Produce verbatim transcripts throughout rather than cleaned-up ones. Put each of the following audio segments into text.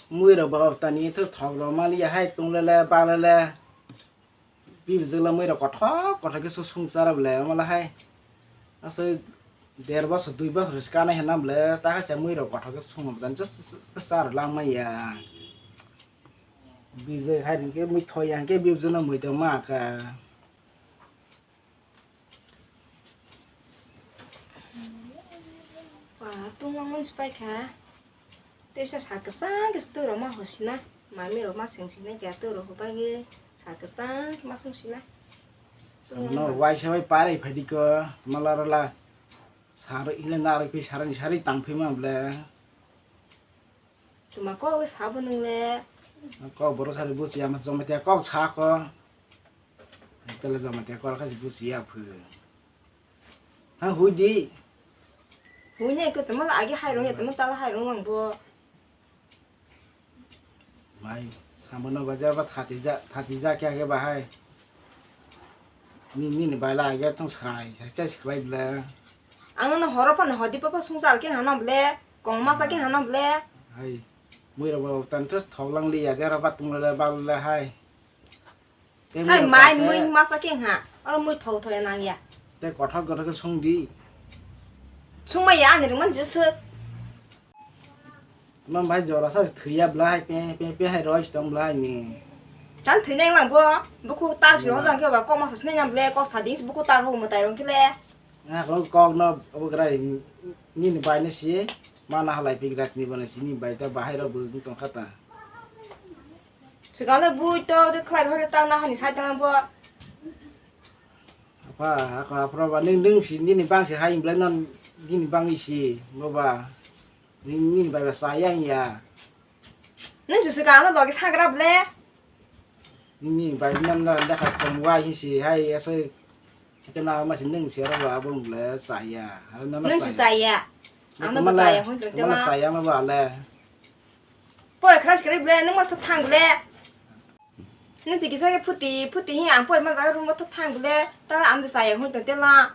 Mui rok ba tani thok thok rok mali ya hai tung lele ba lele. Bibijwk le mui rok kothok kothok khe sung sara bole omo le hai. Aswk der bosor dui bosor se kanai hwnna bole ta hai se mui rok kothok khe sung bole just sara lang maya. Bibijwk hai hwnkhe mui thoi ya hwnkhe bibijwk no mui tong ma kha. Ba, tungma mwnsi paikha. Teisa sa kwchang khe twi rok ma hosina. Mami rok ma seng sina kya twi rok hobai khe sa kwchang khe ma sung sina. Tungma no ma. Waisa bai parai phai di ko. Mala rala. Saro ile naro pi sarani sari tang phi ma ble. Tuma kok le sabo nung le. Kok borok sari busi ama jomai te kok sa ko. Tele jomai te kok kasi busi ya phu. Ha hui di. Hui ne ko tuma agi hai rong ya tuma tala hai rong lang bo. Mai, samano bajar ba thati ja, thati ja kya ke bahai. Ni, ni, ni baila age tong srai, srai, srai, srai bla. Ang no horo pa na hodi papa sungsar ke hana ble, kong masa ke hana ble. Hai, mui rok ba tan thos thok lang li ya, jara ba tung le ba le hai. Tei hai mui rok mai ka mui khe masa ke ha, oro mui thok thok ya nang ya. Tei kothok kothok ke sung di. Sung ma ya ani rung man jese. Tuma bai jora sa thwiya bla hai pe pe pe hai roi tong bla hai ni. Chan thwi nang lang bo, buku tar si ho jang ke ba kok masa sinai nang ble, kok sa ding si buku tar ho mo tai rong kile. Nga ko kok no obo gra ni ni bai ne si, mana halai pi gra ni bana si ni bai ta bahai ro bu tong khata. Swkang le bui to rwkhlai rwkhlai ta nahani side tang bo. Apa, apa, apa, apa, ning, ning si, nini bang si hai, belai non, nini bang isi, boba. Ning, nini bai ba sayang ya. Nung si swkang ano logi sagra ble. Nini bai non, non, dekha tong wai si hai, asa, kena ma si nung si aro ba bung ble saya. Aro non Nung si saya. Ano ba saya, hon tela. Saya ma ba le. Pore khras kare ble, nung mas thang ble. Nung si kisa ke phuti, phuti hi ang pore ma jaga room thang ble, ta ang de saya hon tela.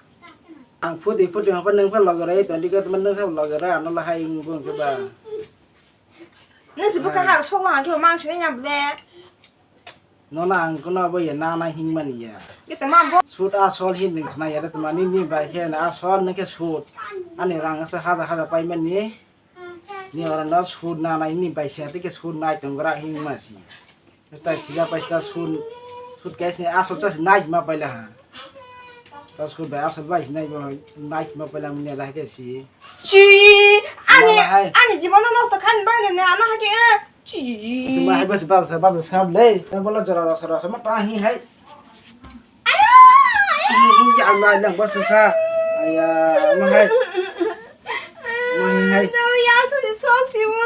Ang phuti, phuti hapa nung pha loge rai, to dikha tuma nung sa loge rai, ano la hai ung bung ke ba. Nung si buka har sok la hang ke mang sini nyam ble. Nona ang kono abo ya nana hingmani ya. Kita mambo. Sut asol hin ning khna ya, tuma ni, ni bai khe na asol nung khe sut. Ani rang asa haja haja pai mani. Ni oro no sut nana ni bai se tike sut nai tong gra hing ma si. Sta siya pa sta sut, sut kai se asol cha si nai ma pai la ha. Ta sut bai asol bai si nai ma, nai ma pai la muni la ke si. Chi ani, Wala hai. Ani jibono nosto khan bang ne ana ha ke. Chi. Tuma hai bas bas bas sam le. Bola jora rasa rasa ma ta hi hai. Ya Allah, nang ba sasa. Aya, ma hai. Ma hai. Tamo ya su ni sok ti mo.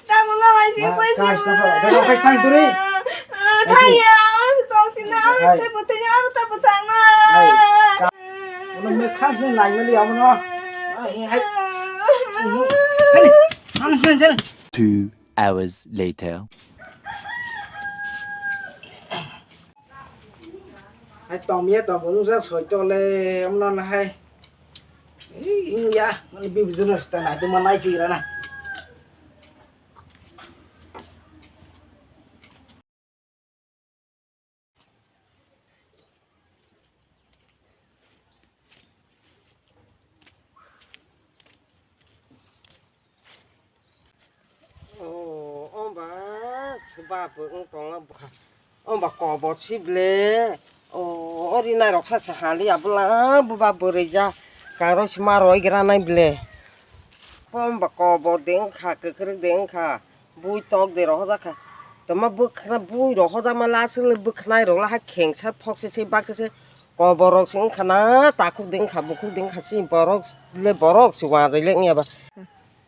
Tamo la mai si koi si mo. Ka sta ba, da ka thang tu ni. Thaya, aur sok ti na, aur te putte ni, aur ta putang na. Hai. Ka. Ono me khas ni nai mali amono. Hai, hai. Hai, hai, hai. Two hours later. Hai tongmiya tongbo nungsa soi tole amno na hai. Ih, ya, mani bibijwk no sita nai tuma nai pira na. Oh, omba swba bo wng tongla bwkha. Omba kobo si ble. Oh, o rinai rok sa sa hali abwla buba bwrwi ja. Karo si ma roi gra nai ble. Omba kobo de wngkha, kwkrwk de wngkha. Bui tok de rohorjak kha. Tama bwkhana bui rohorjak ma la aswk le bwkhanai rok la ha khengsa phokse se bakse se. Koborok se wngkha na, takhuk de wngkha, bukhuk de wngkha, chini borok le borok se wajai le wngya ba.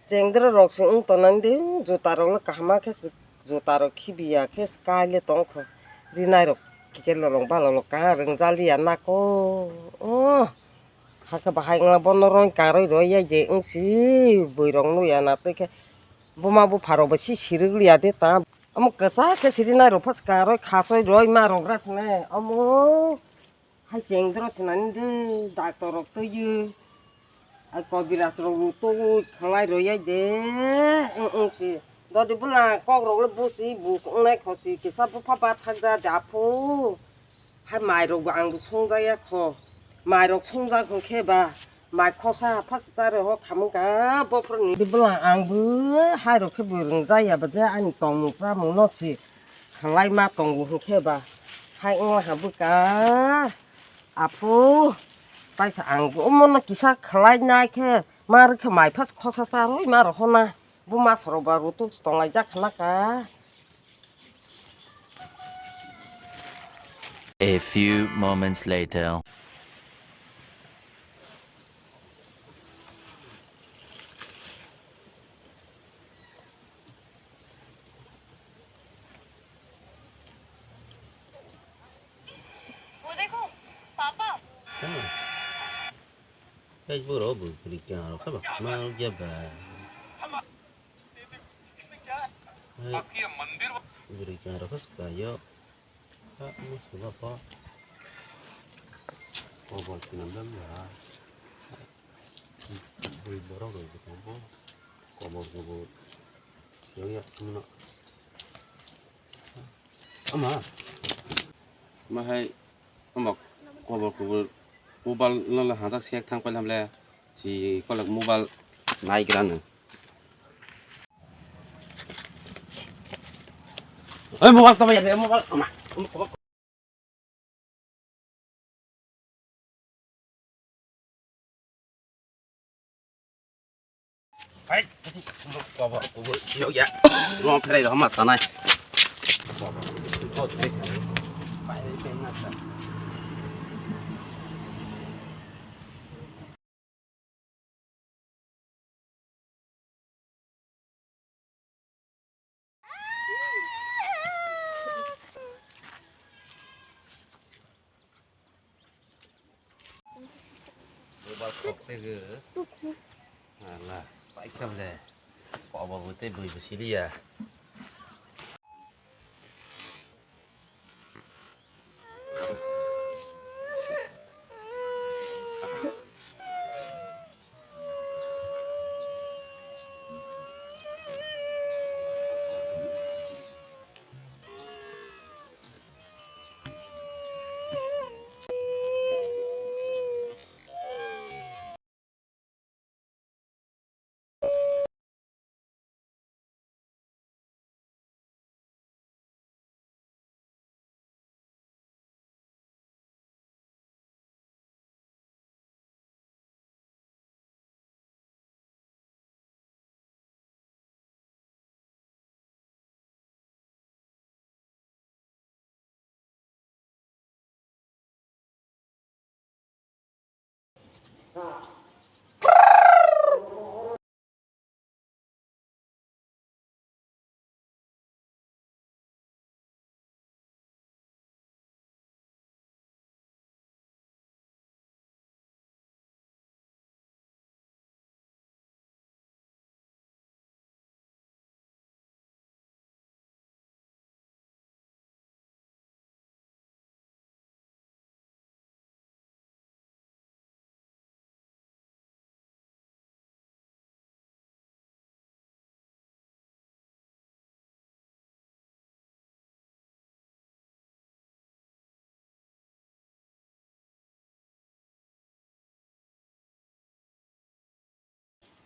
Chengdra rok se wng tonani de, juta rok le kaham khe se, juta rok khibiya khe se kai le tong kho. Rinai rok kike lolong ba lolong kaha rwngjaliya nako. Oh, hakhe bahai wngla bono roi karoi roi ya je wng si, bui rok nuya na twi khe buma bupha rok bo si sirwk liya de ta. Omo kwchak khe siri nai rok phas karoi khachoi roi ma rok gra sine omo. Hai chengdro sinani de doctor rok twiyo. Ai kobiraj rok rutui khlai royai de. Wng wng si. Dodi bwla kok rok le busi bus wngnai khosi kisa bupha ba thakja de aphu. Hai mai rok bo ang bo songjakya kho. Mai rok songjak hwn khe ba mai khosa phasa chari ho khamung ka bophor ni. Dodi bwla ang bo hai rok khe bo rwngjaya ba je ani tongmung chamung no si khlai ma tongo hwn khe ba hai wng ha bwkha. Aphu, taisa ang bo omo no kisa khlai nai khe, ma rwkhe mai phas khosa cha rwi ma rohor na. Bo ma soro ba rutuk tong lai jak khna ka. A few moments later. वो देखो, पापा। Hei, boro bo bwrwi kha rok kha ba ma rok ya ba. Hei, bwrwi kha rok kha swkang yo. Ha, mo sula pa. Kobor kinam dam ya. Bwrwi borok rok bo tongo. Kobor kobor. Yo ya, mo na. Ama. Ma hai, ama kobor kobor mobile no le hajak sek thang pailham le, si kolak mobile nai gra no. Oi, mobile tama ya, mobile ama. Hai, kobo, kobo, yok ya. Ruang pherai rok ma sanai. Kobo, kobo, kobo. Mobile khok tege. Ala, paikam le. Kobo bo tei bui bo siliya.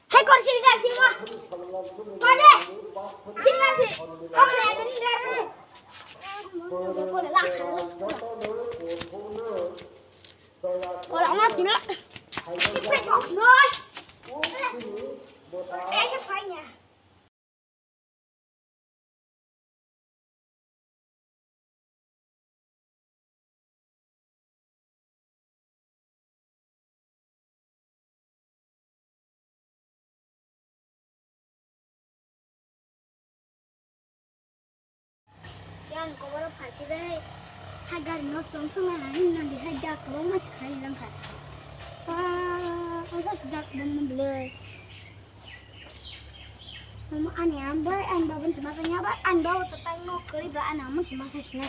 Hai kor sini dah sini mah. Kau deh. Sini dah sini. Kau deh sini dah sini. Kau deh lah. Kau lah mati lah. Ipek kau doi. Eh siapa ini? Yang koboro phaikhe bai hai gari no song song hai nang di hai dak kwbangma se khai lang kha. Pa, pa sa dak bom bele. Ani am bai ani babun se ma ya bai ani babu to tang no kri ba ani am se ma sa sna.